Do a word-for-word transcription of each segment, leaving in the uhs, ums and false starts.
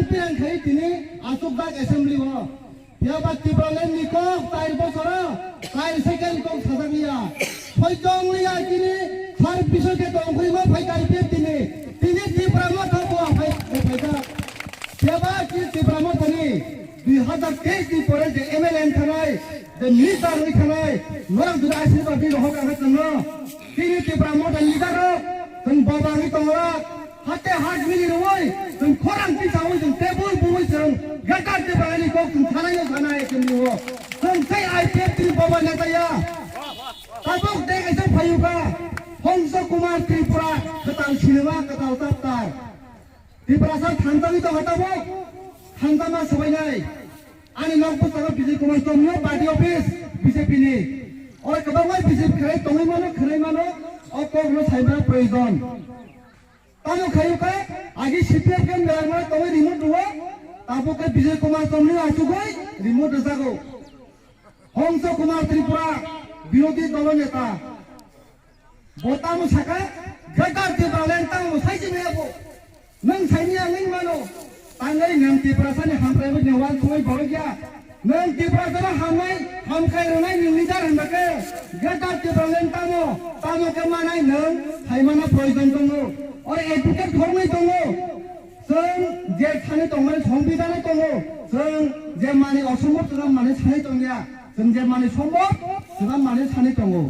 Pirang khai tini aswk dak assembly o. Phiya ba Tipraland ni kok tair bosoro tair second kok sajak liya. Hoito wng liya tini sar bisoi khe tong khoi ma phai kari phe tini. Tini Tipra Motha bo phai, phaijak. Phiya ba tini Tipra Motha ni dui hazar teis ni pore je M L A wng thanai, je minister wng thanai, norok jodi asirwad ni rohor kha khe chwngno. Tini Tipra Motha ni leader rok chwng boba wngwi tongo. Hate hak mili rwui, chwng khorang tisaui, chwng tebul buui, chwng Greater Tipraland ni kok chwng sanai no sanai chwng liwo. Chwng sei I P F T ni boba neta ya. Tabuk de kaisa phayuka, Hongso Kumar Tripura, kwtal sinima, kwtal chapter. Tiprasa thansa ni tongkha tabuk, thansa ma swbainai. Ani nok bwskango Bijay Kumar Chomni party office B J P ni. Oro kwbangma B J P khlai tongwi mano, khwnai mano, o kok no saimani proyojon. Tamo khayu khe agi C P F M ni rang no tongwi remote rwo, tabuk khe Bijay Kumar Chomni achugwi remote rwjago. Hongso Kumar Tripura, birodhi dolo neta. Bo tamo saka, Greater Tipraland tamo saisi maya bo. Nwng saini ang wng mano. Tangwi nwng Tiprasa ni hamkrai bo ni wan soi borok ya. Nwng Tiprasa no hamnai, hamkrai rwnai ni leader hwnba khe Greater Tipraland tamo, tamo khe manai nwng phaimano proyojon tongo. Oro advocate khoroknwi tongo. Chwng je thani tongmani Songbidan o tongo. Chwng je mani osombhob chwng mani sanai tongya. Chwng je mani sombhob chwng mani sanai tongo.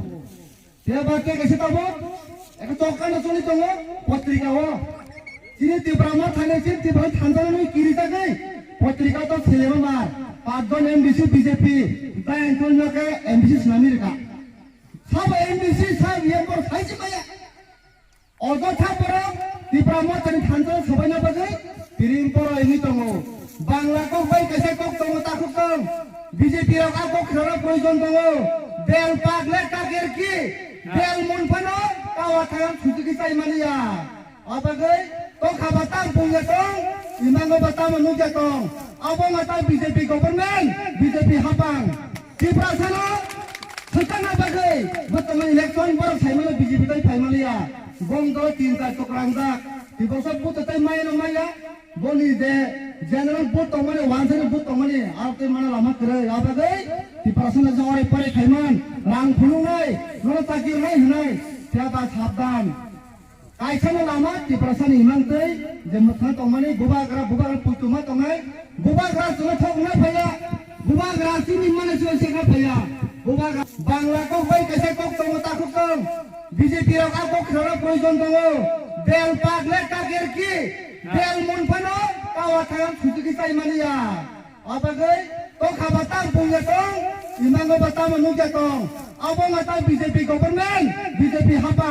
Phiya ba khe kaisa tabuk, ekha chokano choli tongo, potrika o. Chini Tipra Motha ni, chini Tipra thansa ni kirijagwi, potrika to selema mar, pachjon M D C B J P, tai angkol no khe M D C swnamwi rwkha. Sabo M D C, sabo M P saisi maya. Ojotha borok Tipra Motha ni thansa sobaina bagwi, Piring poro wngwi tongo. Bangla kok bai kaisa kok tongo, takhuk tong. B J P rok a kok khwlana proyojon tongo. Bel pak le kaker ki. Bel mun phano kawa thang sujuki sai maliya. A bagwi tokha ba tam pungya tong, imango ba tamo nukya tong. Abo ma ta B J P government, B J P hapang. Tiprasa no swkangna bagwi bo tongmani election borok saimano B J P tai phaimaliya. Bong dolo tin tar chokrangjak. Tiprasa buto tai maya no maya. Boni je general vote tongmani, wansani vote tongmani, aro tei mana lama kwrwi, a bagwi Tiprasa no je ore pore khaiman, rang phunuknai, nono chakirnai hwnai, phiya ba sabdan. Kaisa no lama Tiprasa ni himang tei je mwthang tongmani, bubagra, bubagra puituma tongnai, bubagra chwla thok wngna phaiya, bubagra chini mane chwla sekna phaiya, bubagra Bangla kok bai kaisa kok tongo, takhuk tong, B J P rok a kok khwlana proyojon tongo, bel pak le kaker ki, Bel mun phano kawa thang sujuki sai maliya. A bagwi tokha ba tam pungya tong, imango ba tamo nukya tong. Abo ma ta B J P government, B J P hapang.